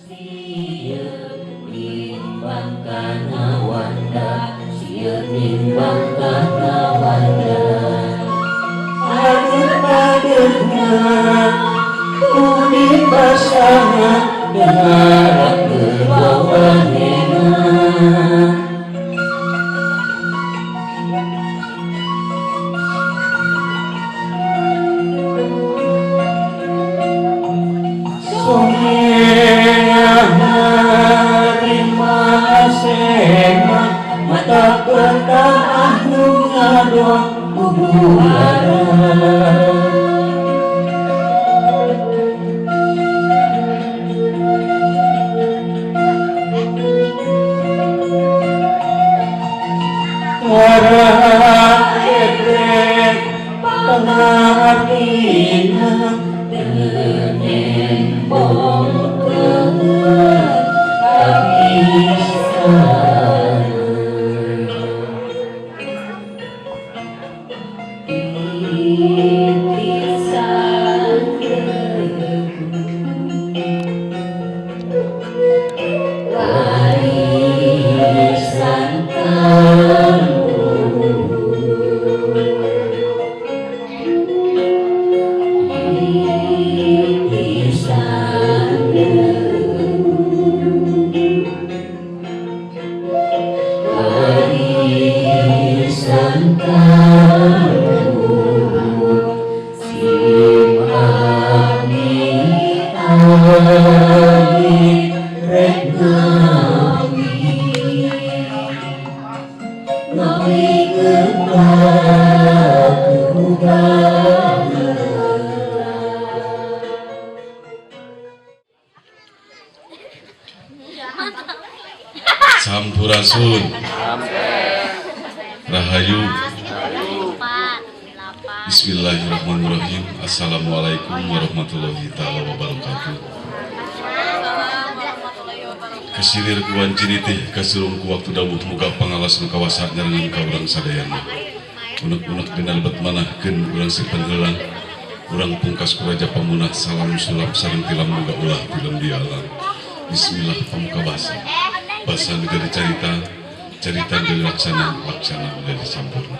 Sieun nimbang kana wanda, sieun nimbang kana wanda. Adeg-adegna budi basana ngarapkeun wawanena. Mata ketaah nu ngadon bubuaran. Tara ebrek pangartina teu nembongkeun ka istana. Titisan debu warisan kaluhur, titisan debu warisan kaluhur, sim abdi tadi rek ngawi ngawikeun ka Sampurasun. Rahayu. Bismillahirrahmanirrahim. Assalamualaikum warahmatullahi taala wabarakatuh. Kasilir ku wanci nitih kasurung ku waktu dawuh, muga pangawas nu kawasa nyarengan ka urang sadayana. Unek-unek dina lebet manahkeun urang simpen heula. Urang pungkas ku Raja Pamunah, salam sulap sareng tilam, muga ulah tilem di alam. Bismillah, pamuka basa. Basa menjadi carita, carita menjadi laksana, laksana menjadi sampurna.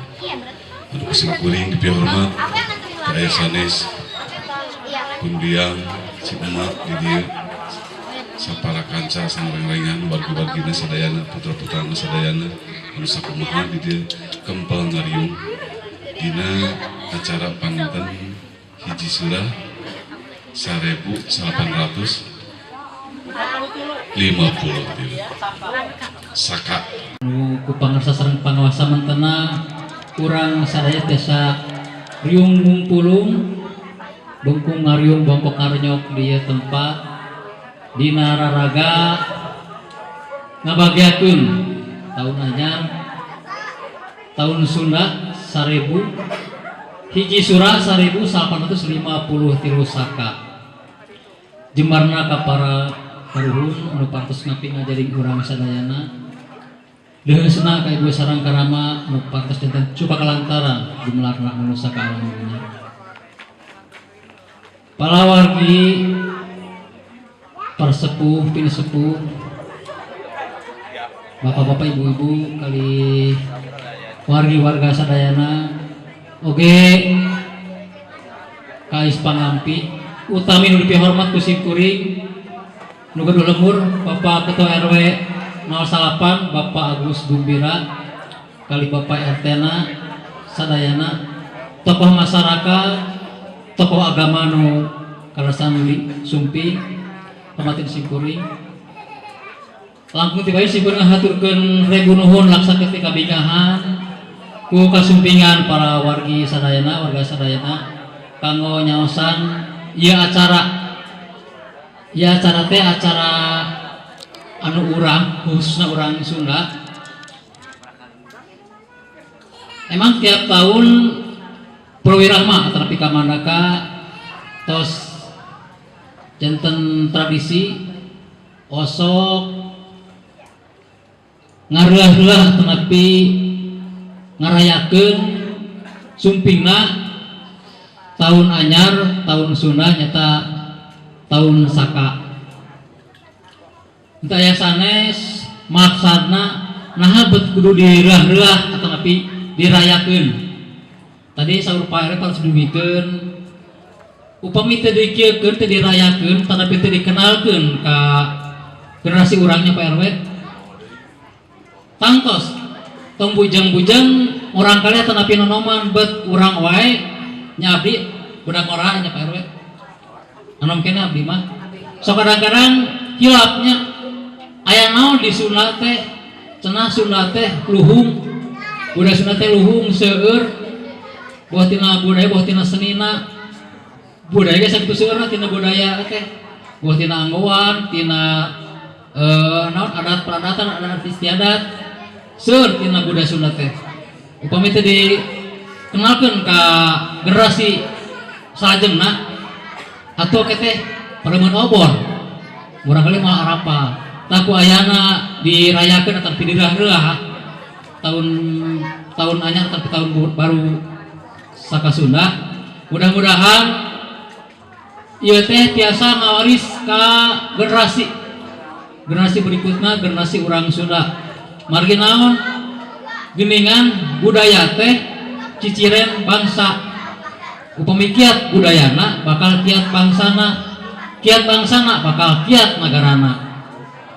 Anu ku sim kuring dipihormat ka aya sanes kundiang si emak di dieu, sapara kanca sangreng-rengan, wargi-wargina sadayana, putra-putrana sadayana anu sakumaha di dieu kempel ngariung dina acara panginten 1 Sura 1853 Saka. Nu ku pangarsa sareng pangawas samentena, urang sadaya tiasa riung ngumpulung, bengkung ngariung, bongkok ngarenyok di ieu tempat dina raraga ngabagiakeun tahun anyar tahun Sunda 1000 1 Sura 1853 Saka. Jembarna ka para karuhun anu parantos ngaping ngajaring urang sadayana. Deuheusna ka ibu sareng karama anu parantos janten cuka kalantaran gumelarna manusa ka alam dunya. Palawargi persepuh pinisepuh, bapak-bapak, ibu-ibu, kali wargi warga sadayana, oge kais pangampi utami nu dipihormat ku simkuring nu gaduh lembur Bapak Ketua RW 08, Bapak Agus Gumbira, kali Bapak RT na sadayana, tokoh masyarakat, tokoh agama nu kaleresan sumping hormatin simkuring. Langkung tiba simkuring ngahaturkeun rebu nuhun laksa ketika kabingahan ku kasumpingan para wargi sadayana, warga sadayana kanggo nyaosan ieu acara. Ieu acara teh acara anu urang, khususnya urang Sunda, emang tiap tahun Purwirahma atau Kamandaka tos janten tradisi osok ngarelah-reulah tenapi ngarayakeun sumpingna tahun anyar tahun Sunda, nyata tahun Saka. Henteu aya sanes maksadna naha bet kudu direuah-reuah atanapi dirayakeun. Tadi saur Pak RW harus dugikeun, upami teu dikieukeun, teu dirayakeun tetapi teu dikenalkeun ka generasi urangnya, Pak RW, tangtos tong bujang-bujang urang kali atanapi nonoman, bet urang wae nya. Abdi budak ngora nya, Pak RW, anom kene abdi mah. So kadang-kadang hilapnya aya naon di Sunda teh, cenah Sunda teh luhung, budaya Sunda teh luhung, seueur, boh tina budaya, boh tina senina. Budaya ge sakitu seueurna tina budaya teh, boh tina anggoan, tina naon, adat peradatan, adat istiadat, seueur tina budaya Sunda teh. Upami teh dikenalkeun ka generasi salajengna atau teh pareumeun obor, murangkalih moal arapal. Tah, ku ayana dirayakeun atau direuah-reuah tahun tahun anyar atau tahun baru Saka Sunda, mudah-mudahan ieu teh tiasa ngawaris ka generasi generasi berikutnya, generasi urang Sunda. Margi naon, geningan budaya teh ciciren bangsa. Upami kiat budayana, bakal kiat bangsana, kiat bangsana, bakal kiat nagarana.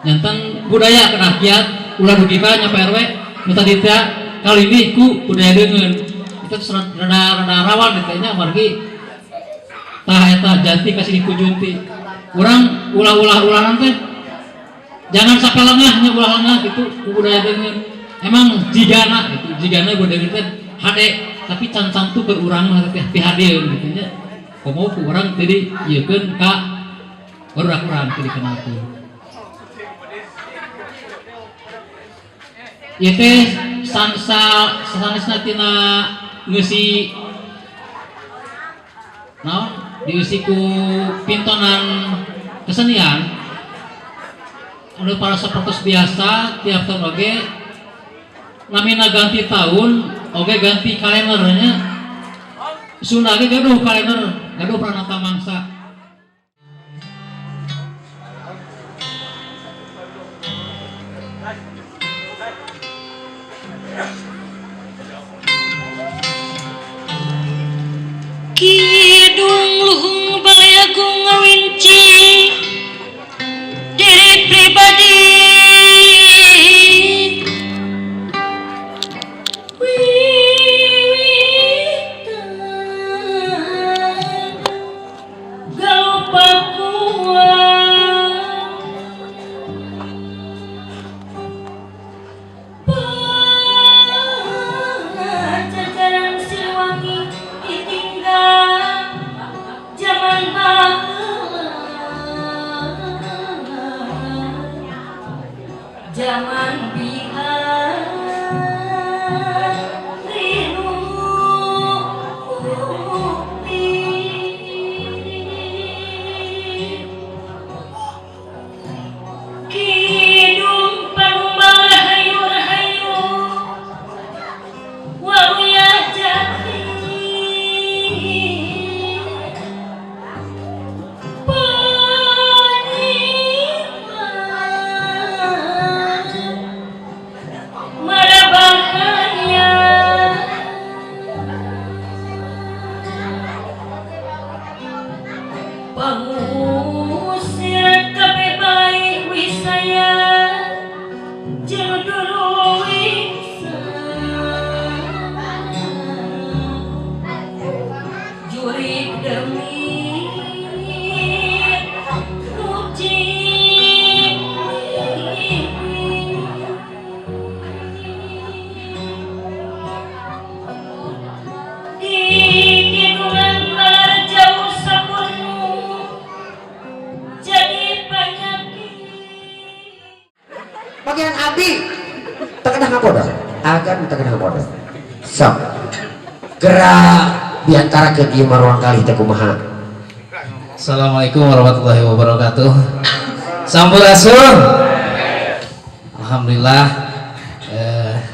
Janten budaya kedah kiat, ulah dugi ka nya, Pak RW, nu tadi teh kali ini ku budaya deungeun itu rada rada rawan teh nya. Margi tah eta jati kasih ku junti urang, ulah-ulah ulah teh jangan sampai lengah nya, ulah lengah gitu ku budaya deungeun. Emang jigana gitu, jigana budaya deungeun teh hade, tapi can tangtu ke urang mah teh pihadeun gitu nya. Komo ku urang teh diieukeun ka barudak urang, teh dikenalkeun. Ieu teh sansa sanesna tina ngeusi naon, dieusi ku pintonan kesenian anu para sapertos biasa tiap tahun oge. Namina ganti tahun oge ganti kalendernya. Sunda ge gaduh kalender, gaduh pranata mangsa. Kidung Luhung Balai Agung ngawinci diri pribadi, wiwitan Galuh Pakuan. Pajajaran Siliwangi ditinggal zaman baheula, zaman bihari nu bukti. Kidung Panumbal rahayu rahayu Waluya Jati. Paniman Marabahaya. Pangusir kabeh baik wisaya jeung dulu wisa jurig demi kucing. Di kidungan malar jauh sapurnu jadi penyakit. Bagian abi teu kedah ngabodoh, agan teu kedah ngabodoh. Sok gerak diantara ke ieu mah ruang kali teh kumaha. Assalamualaikum warahmatullahi wabarakatuh. Sampurasun. Alhamdulillah,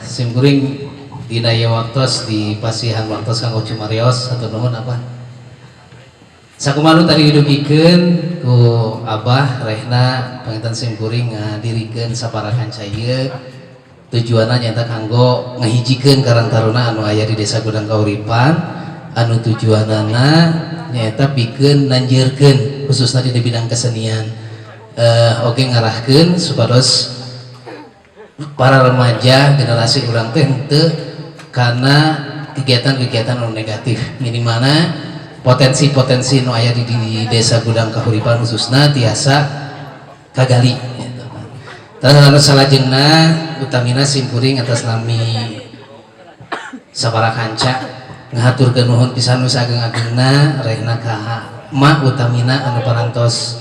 simkuring dina ieu waktos di pasihan waktos kanggo cumarios, hatur nuhun apa. Sakumaha nu tadi didugikeun ku Abah Rehna panginten simkuring ngadirikeun sapara kanca ieu tujuanna nyaeta kanggo ngahijikeun Karang Taruna anu aya di Desa Gudang Kahuripan anu tujuanana nyaeta pikeun nanjeurkeun khususna di bidang kesenian oge ngarahkeun supados para remaja generasi urang teh henteu kana kegiatan-kegiatan anu negatif, minimalna potensi-potensi nu aya di Desa Gudang Kahuripan khususna tiasa kagali gitu. Terus anu salajengna utamina simkuring atas nami sabara kanca ngahaturkeun nuhun pisan nu saageng-agengna rehna ka Ma utamina anu parantos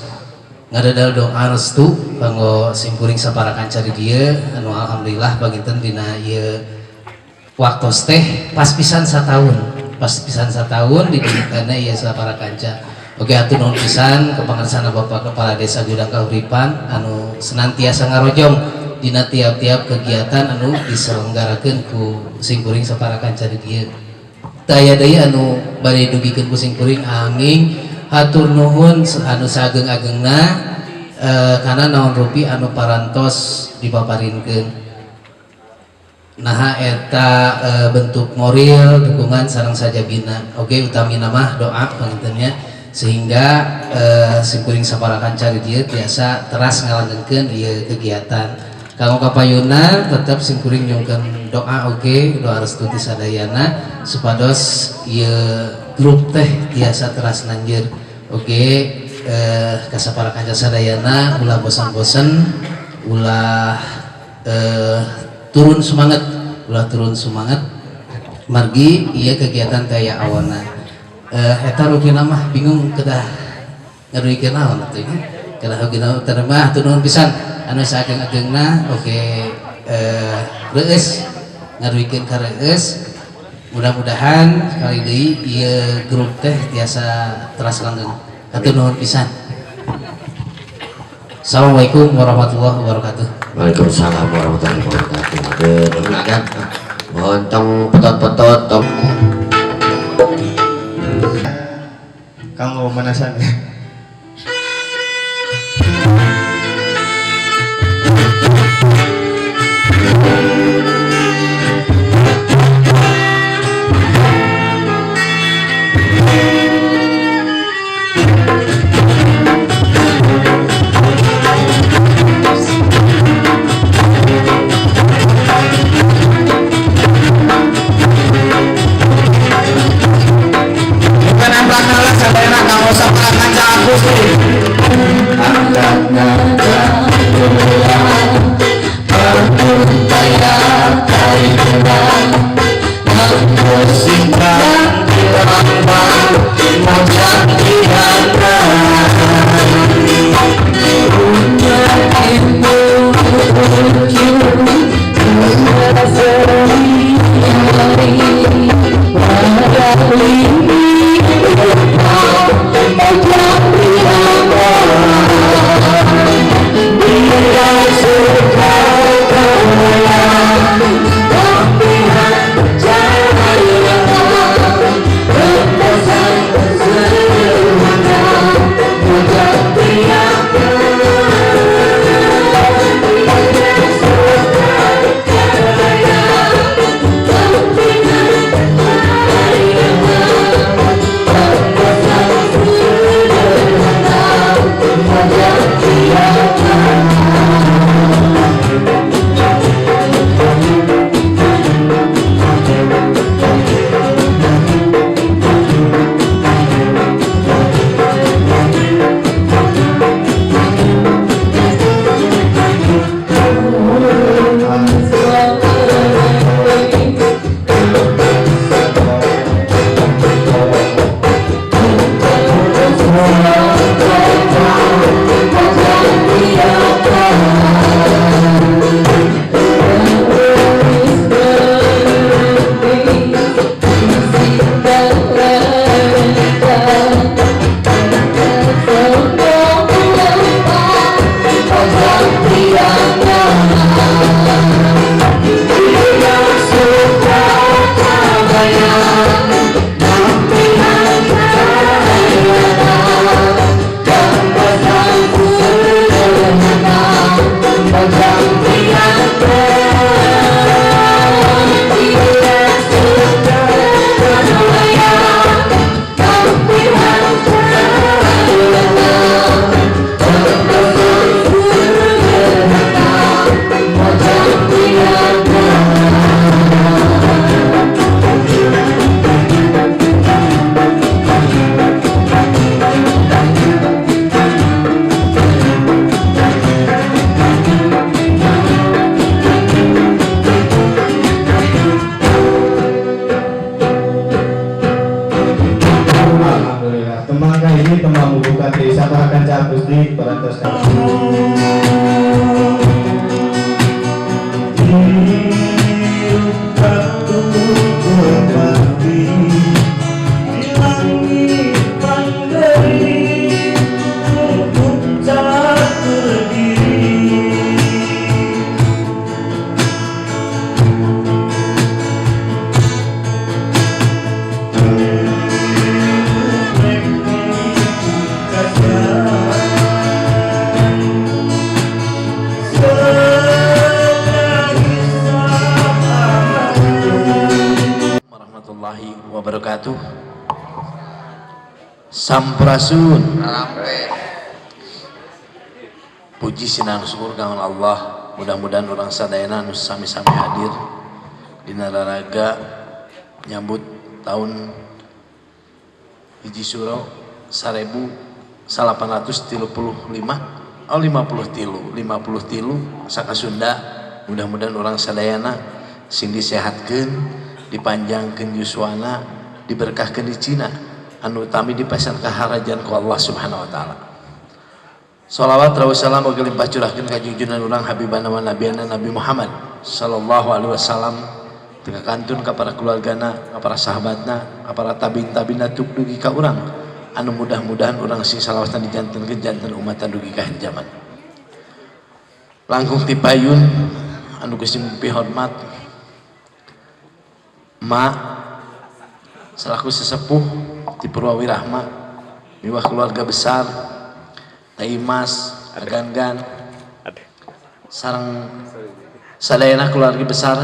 ngadadal doa restu kanggo simkuring sapara kanca di dieu anu alhamdulillah panginten dina ieu waktos teh pas pisan sataun, pas pisan sataun didirikanna ieu sapara kanca. Oke, hatur nuhun pisan ka pangersana Bapak Kepala Desa Gudang Kahuripan anu senantiasa ngarojong dina tiap-tiap kegiatan anu diselenggarakeun ku simkuring sapara kanca di dieu. Teu aya deui anu bade dugikeun ku simkuring anging hatur nuhun anu saageng-agengna kana naon rupi anu parantos dipaparinkeun. Naha eta bentuk moral dukungan sareng sajabina. Oke, utamina mah doa pangintennya sehingga simkuring sapara kanca di dieu tiasa teras ngalanggengkeun ieu kegiatan. Kanggo kapayuna tetep simkuring nyungkeun doa oge doa restu ti sadayana supados ieu grup teh tiasa teras nanjeur. Oge ka sapara kanca sadayana ulah bosan-bosan, ulah turun semangat, ulah turun semangat margi ieu kegiatan teh aya awana. Eta rupina mah bingung kedah ngadugikeun naon atuh nya. Kedah oge naon teh mah hatur nuhun pisan anu saageng-agengna oge reueus ngadugikeun ka reueus. Mudah-mudahan sekali deui ieu grup teh tiasa teras langgeng. Hatur nuhun pisan. Assalamualaikum warahmatullahi wabarakatuh. Waalaikumsalam warahmatullahi wabarakatuh. Aduh, kan mohon tong petot-petot tong. Kanggo manasan. Bukan amplak kalah sadayana kanggo sapara kanca. Warahmatullahi wabarakatuh. Sampurasun. Puji sinang syukur ka Allah. Mudah-mudahan urang sadayana nu sami-sami hadir dina raraga nyambut tahun hiji Suro 1835, oh, 53, 53 Saka Sunda. Mudah-mudahan urang sadayana sing disehatkeun, dipanjangkeun yuswana, diberkahkeun di Cina, anu utami dipasihan kaharajan ku Allah Subhanahu wa taala. Salawat rawuh salam oge limpah curahkeun ka junjungan urang, habibana wa nabiyana Nabi Muhammad sallallahu alaihi wasallam, teu kantun ka para keluargana, ka para sahabatna, ka para tabiin tabina tuk dugi ka urang, anu mudah-mudahan urang sing salawasna dijantenkeun janten umatan dugi ka akhir zaman. Langkung ti payun, anu Gusti hormat Ma selaku sesepuh di Purwawirahma miwah keluarga besar, Taimas, Agan-gan, sareng sadayana keluarga besar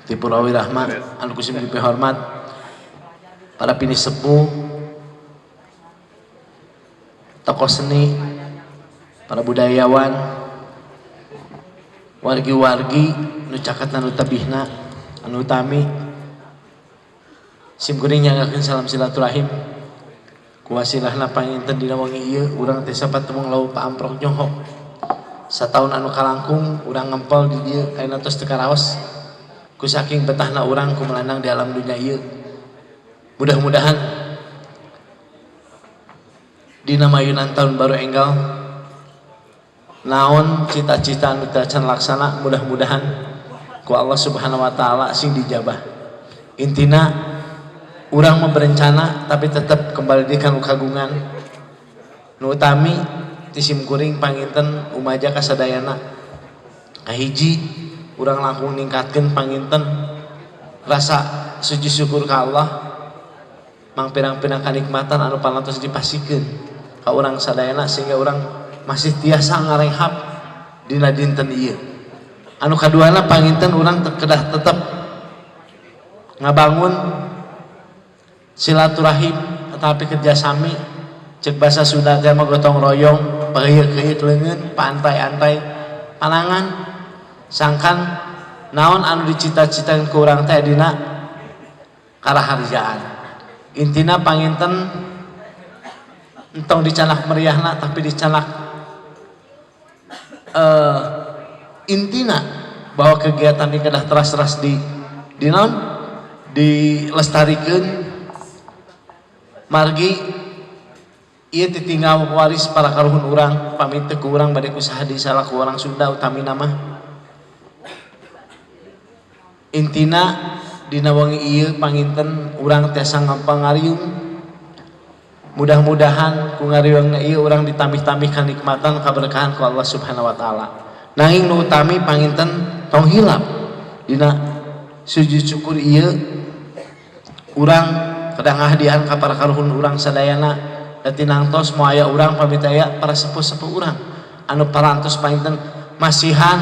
di Purwawirahma, anu ku sim dipihormat para pinisepuh, tokoh seni, para budayawan, wargi-wargi nu caket nu tebihna, anu utami sim kuring nyanggakeun salam silaturahim. Ku wasilahna panginten dina wengi ieu urang teh sapatemung lau paamprok nyohok. Sataun anu kalangkung urang ngempel di dieu, ayeuna tos teu karaos ku saking betahna urang ku melandang di alam dunya ieu. Mudah-mudahan dina mayunan tahun baru enggal, naon cita-cita anu teu acan laksana, mudah-mudahan ku Allah Subhanahu wa taala sing dijabah. Intina urang mah berencana, tapi tetap kembali di kanu kagungan. Nu utami ti sim kuring panginten umaja kasadayana, kahiji, urang langkung ningkatkeun panginten rasa sujud syukur ka Allah mang pirang-pirang kanikmatan anu parantos dipasihkeun ka urang sadayana, sehingga urang masih tiasa ngarenghap dina dinten ieu. Anu kaduana, panginten urang kedah tetep ngabangun silaturahim tetapi kerjasami. Cek bahasa Sunda teh mah gotong royong, paheuyeuk-heuyeuk leungeun, paantay-antay panangan. Sangkan naon anu dicita-citakeun ku urang teh dina karaharjaan. Intina panginten entong dicanak meriahna, tapi dicanak intina bahwa kegiatan ini kedah teras-teras di naon, dilestarikan, margi ieu titinggal waris para karuhun urang. Pamit teu ku urang bade kusaha di salaku orang Sunda utamina mah. Intina dina wengi ieu panginten urang tiasa ngampang ngariung. Mudah-mudahan ku ngariungna ieu urang ditambih-tambih kanikmatan, kaberkahan ku Allah Subhanahu wa taala. Nanging nu utami panginten tong hilap dina sujud syukur ieu urang kedah ngahadian ka para karuhun urang sadayana, da tinangtos moal aya urang pamit aya para sepuh-sepuh urang anu parantos panginten masihan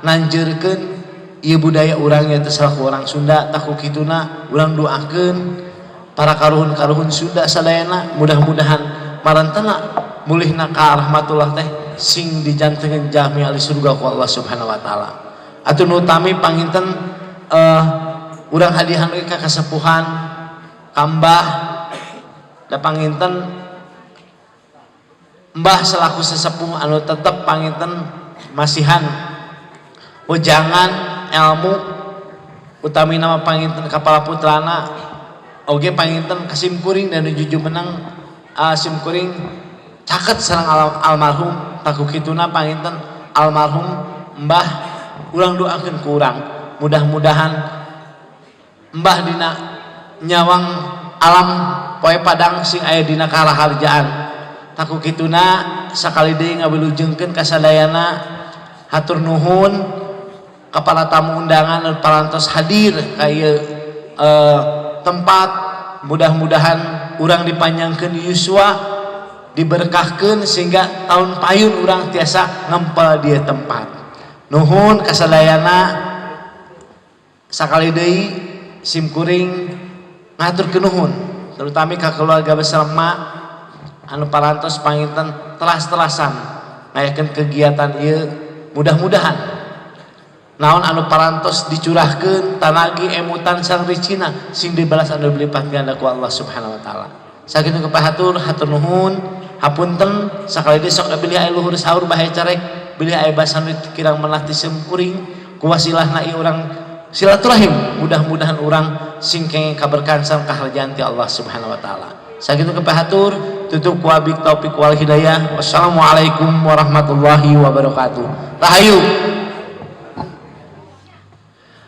nanjeurkeun ieu budaya urang nya salaku orang Sunda. Tah, ku kituna urang doakeun para karuhun-karuhun Sunda sadayana, mudah-mudahan marantena mulihna ka rahmatullah teh sing dijantenkeun jami ahli surga ku Allah Subhanahu wa taala. Atuh nu utami panginten urang hadihan we ka kasepuhan, ka mbah, da panginten mbah selaku sesepuh anu tetep panginten masihan wejangan ilmu, utami nama panginten kapala putrana oge panginten ka sim kuring dan nuju menang, sim kuring caket sareng almarhum. Tah ku kituna panginten almarhum Mbah urang doakeun ku urang, mudah-mudahan Mbah dina nyawang alam poe padang sing aya dina karaharjaan. Tah ku kituna sakali deui ngawilujengkeun ka sadayana, hatur nuhun ka para tamu undangan anu parantos hadir ka ieu tempat. Mudah-mudahan urang dipanjangkeun yuswa, diberkahkeun sehingga tahun payun urang tiasa ngempel di tempat. Nuhun kasadayana, sakali deui sim kuring ngaturkeun nuhun terutama ka keluarga besar emak anu parantos panginten telas-telasan ngayakeun kegiatan ieu. Mudah-mudahan naon anu parantos dicurahkeun tanagi, emutan sareng ricina sing dibalas anu berlipat ganda ku Allah Subhanahu wa taala. Sakitu kapahatur, hatur nuhun, hapunten sakali deui, sok bilih aya luhur saur, bahaya carek, bilih aya basa nu kirang meunah ti kuring. Ku wasilahna ieu urang silaturahim, mudah-mudahan urang sing kenging kaberkahan sareng kaharjaan ti Allah Subhanahu wa taala. Sakitu kapahatur, tutup ku wabillahi taufik wal hidayah, wassalamualaikum warahmatullahi wabarakatuh. Rahayu.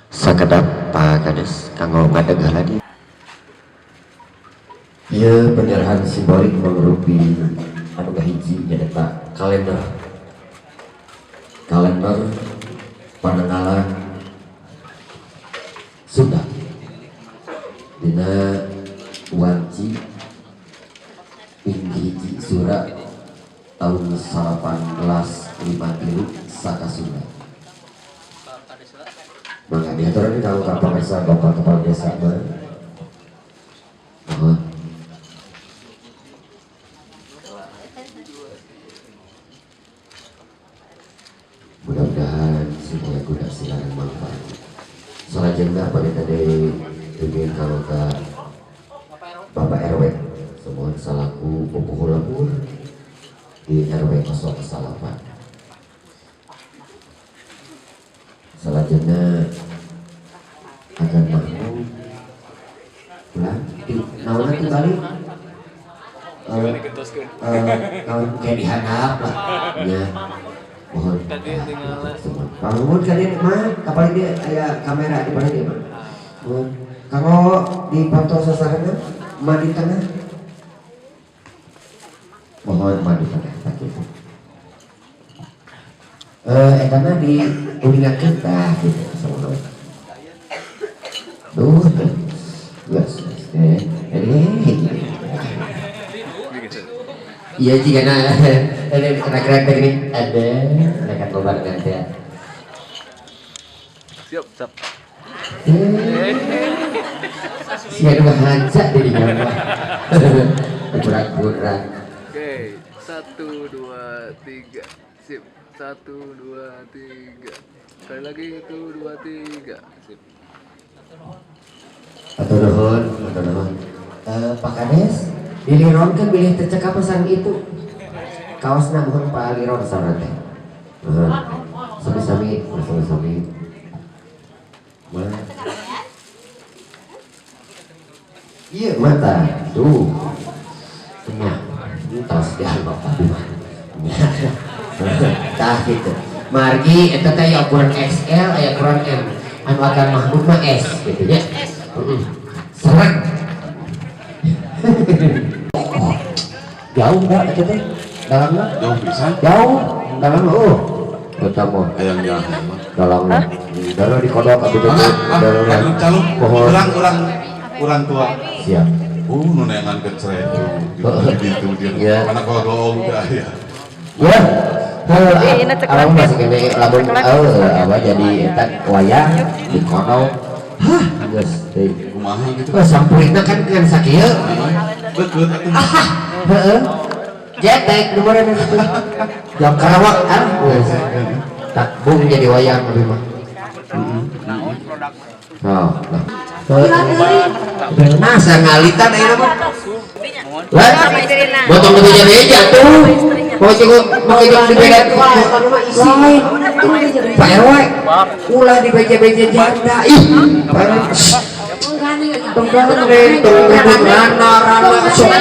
Sakedap, Pak Kades, kanggo ngadegah lagi. Ieu penyerahan simbolik mangrupi anu kahiji, nyaeta kalender. Kalender pananggalan Sunda. Dina wanci ping hiji Sura tahun 1853 Saka Sunda. Mangga diaturan kanggo ka pamirsa, Bapak Kepala Desa mah. Mohon. Mudah-mudahan semuanya guna silakan manfaat. Salajengna pada tadi ingin kalau ke Bapak RW semua salaku pupuhu lembur di RW 09. Salajengna akan mahmud pulang di naon ti balik, naon kayak dihandap lah ya. Mohon semua Pak Mahmud kalian mah kapal dia aya kamera di mana dia mah. Mohon kanggo di foto sasaranna mah di tengah. Mohon mah di tengah, tak gitu. Eta mah di uningakeun tah gitu semua. Duh, geus iya jika na ini kena-kena teknik ada rekan bebarengan ya. Siap, siap. Si anu hanca di dinya mah. Kurang-kurang. Oke, 1, 2, 3. Sip. 1, 2, 3. Sekali lagi, 1, 2, 3. Sip. Hatur nuhun, hatur nuhun. Pak Kades, dilironkeun bilih teu cekap pesan itu. Kaosna mohon Pak Liron saurna teh. Nuhun. Sami-sami, sami-sami. Mana? Iya, mata. Tuh. Tengah. Entos di bapak mah. Tah gitu. Margi eta teh aya ukuran XL, aya ukuran M. Anu akan Mahmud mah S gitu nya. Heeh. Serang. Jauh enggak eta teh? Dalamna? Jauh pisan. Jauh. Dalam oh. Eta mah Hayang nyaho mah. Dalamna. Darah dikodok abdi teh. Ah, Dalamna. ah, calon Mohon. urang urang urang tua. Siap. Nu neangan kecrek di itu dia. Iya. Karena kalau doa udah ya. Ya. Heuh, masih kene lamun apa jadi eta wayang dikodok. Hah, geus teuing. Kumaha gitu. Oh, sampurina kan ngan sakieu. Beukeut atuh. Heeh. Jetek nomorna itu. Jam Karawang ah geus. Tak bung jadi wayang abi mah. Heeh. Oh, nah. Nah, sangalitan ayeuna mah. Lah, botong beja-beja tuh. Mau cukup mau jeung dibeda lain. Pak RW, ulah di beja-beja janda. Ih, Pak RW. Tong gandeng, tong ribut rana rana sok.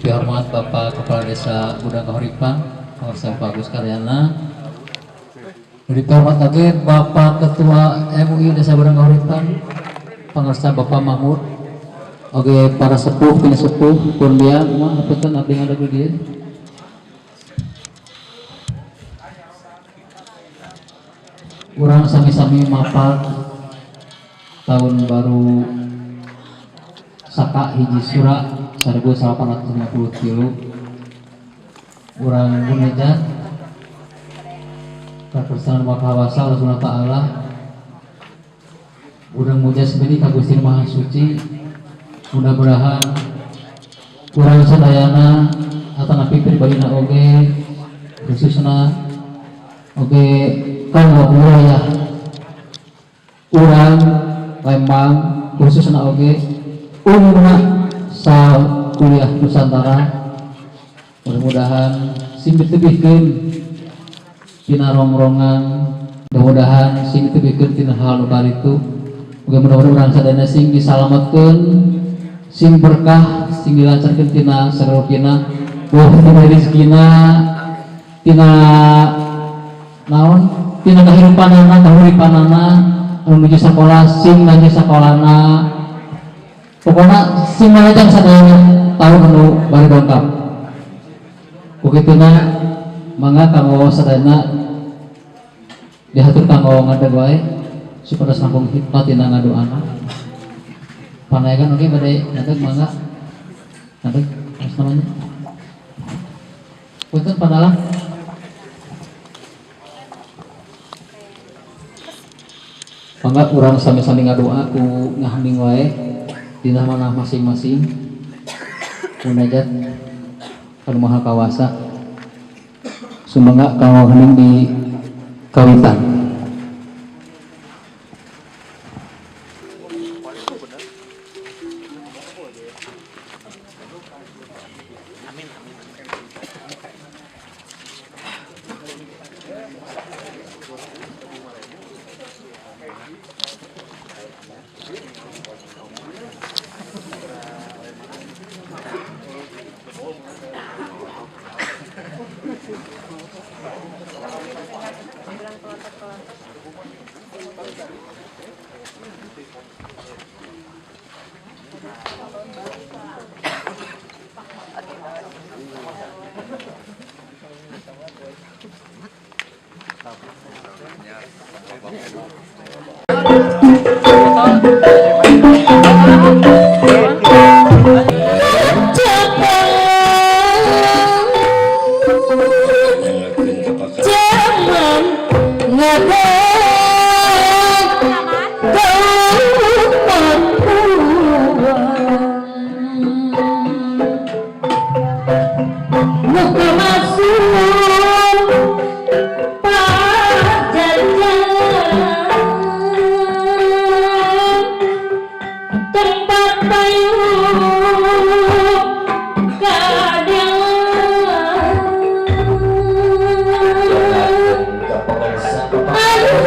Dihormat Bapak Kepala Desa Gudang Kahuripan, Pak Agus Karyana. Dihormat lagi Bapak Ketua MUI Desa Gudang Kahuripan, Pangersa Bapak Mahmud. Oke, para sepuh, pini sepuh, pun dia, mah hapunten abdi ngadeg di dieu. Urang sami-sami mapal tahun baru Saka hiji Sura 1853. Urang munajat kakersan Maha Kuasa Allah Ta'ala. Urang muja sebeni ka Gusti Maha Suci. Mudah-mudahan urang sadayana atanapi pribadina oge khususna oge kanggo wilayah urang Lembang khususna oge umumna sa kuliah Nusantara, mudah-mudahan sing ditebihkeun tina rongrongan, mudah-mudahan sing ditebihkeun tina hal nu karitu. Mudah-mudahan urang sadayana sing disalametkeun, sing berkah, sing dilancarkeun tina sarupina, wah tina rezekina, tina naon, tina kahirupanana, kahuripanana, anu nuju sakola sing lanjut sakolana. Pokoknya sing manajang sadayana tahun anu bari dongkap. Kukituna mangga kanggo sadayana dihatur kanggo ngadeg wae supados langkung hikmat dina ngadoana. Panayagan oge bade ngadeg mangga. Ngadeg namanya. Punten padalah. Mangga urang sami-sami ngadoa ku ngahening wae dina manah masing-masing munajat anu Maha Kawasa. Sumangga kanggo hening di kawitan. Aduh.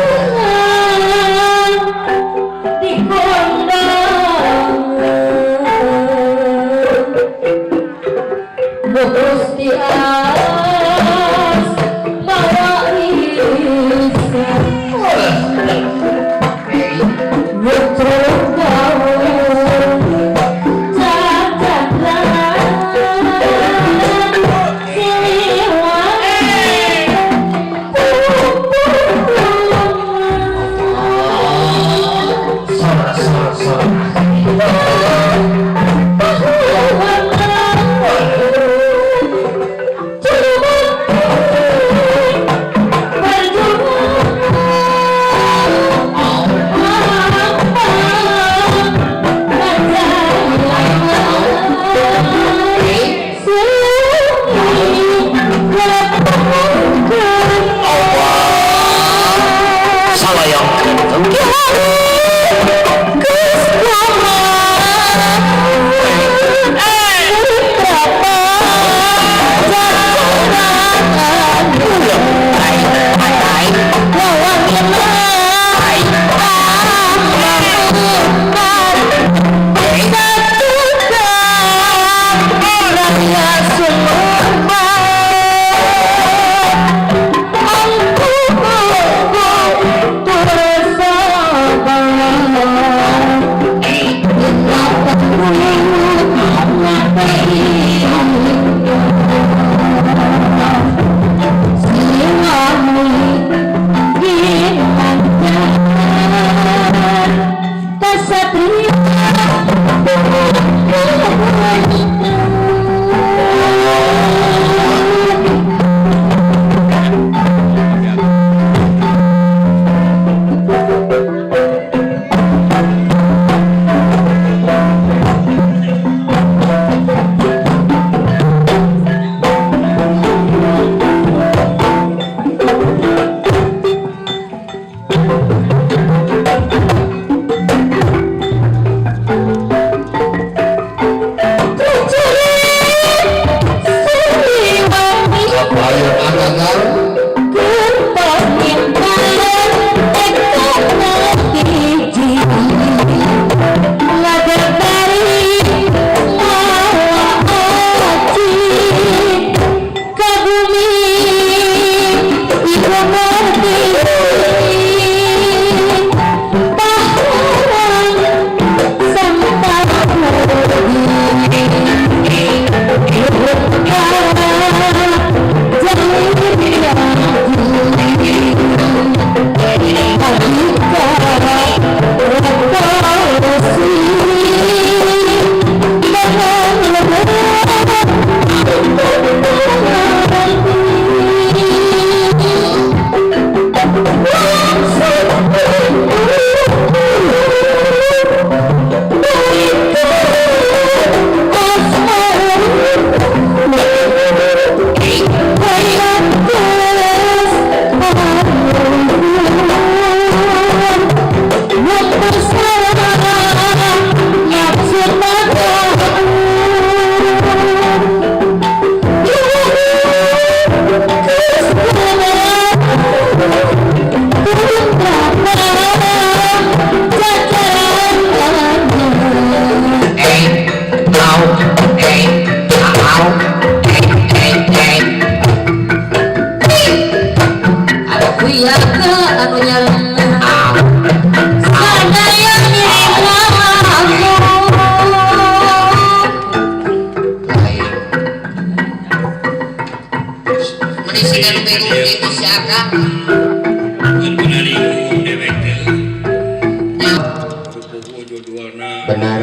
Benar.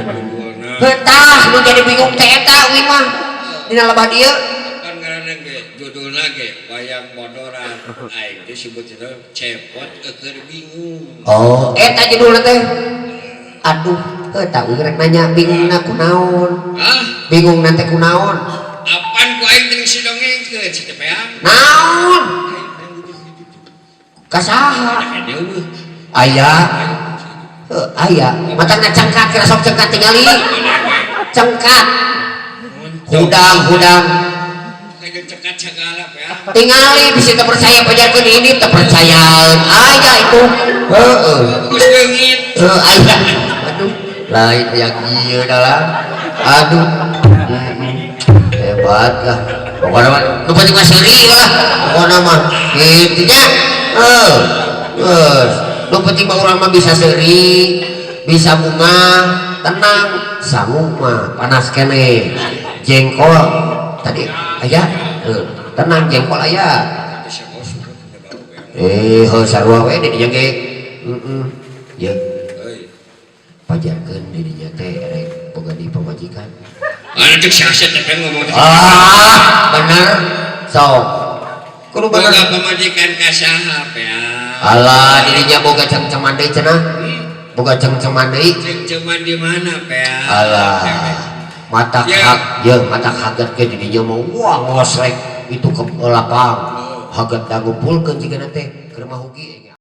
Betah nu jadi bingung teh eta uing mah dina lebah dieu. Kan ngaranna ge judulna ge wayang modoran aing teh sebutna cepot keur bingung. Oh, eta judulna teh. Aduh, eta uing rek nanya bingungna kunaon? Hah? Bingungna teh kunaon? Apan ku aing teh si dongengkeun si teh peang. Naon? Ka saha? Aya. Aya, matangna cengkat kira sok cengkat tingali. Cengkat. Hudang-hudang. Tingali bisa teu percaya pajarkeun ini teu percayaan. Aya itu. Heeh. Geus leungit. Heuh aya. Aduh, lain aya kieu dalah. Aduh. Hebat lah. Pokona mah nu penting mah seuri lah. Pokona mah kitu nya. Heuh. Geus. Nu penting mah urang mah bisa seuri, bisa bunga, tenang, sangu mah panas keneh. Jengkol tadi aya, tenang jengkol aya. Heuh sarua we di dinya ge. Heeh. Ye. Pajarkeun di dinya teh erek boga di pamajikan. Anu cek sia teh ngomong teh. Ah, bener. Sok. Kudu bener. Boga pamajikan ka saha ya. Alah dirinya boga cengceman deui cenah. Boga cengceman deui. Cengceman di mana pea? Alah. Mata hak, ye mata haget ke dirinya mau wah ngosrek itu ke lapang. Haget da ngumpulkeun jigana teh ke rumah hugi.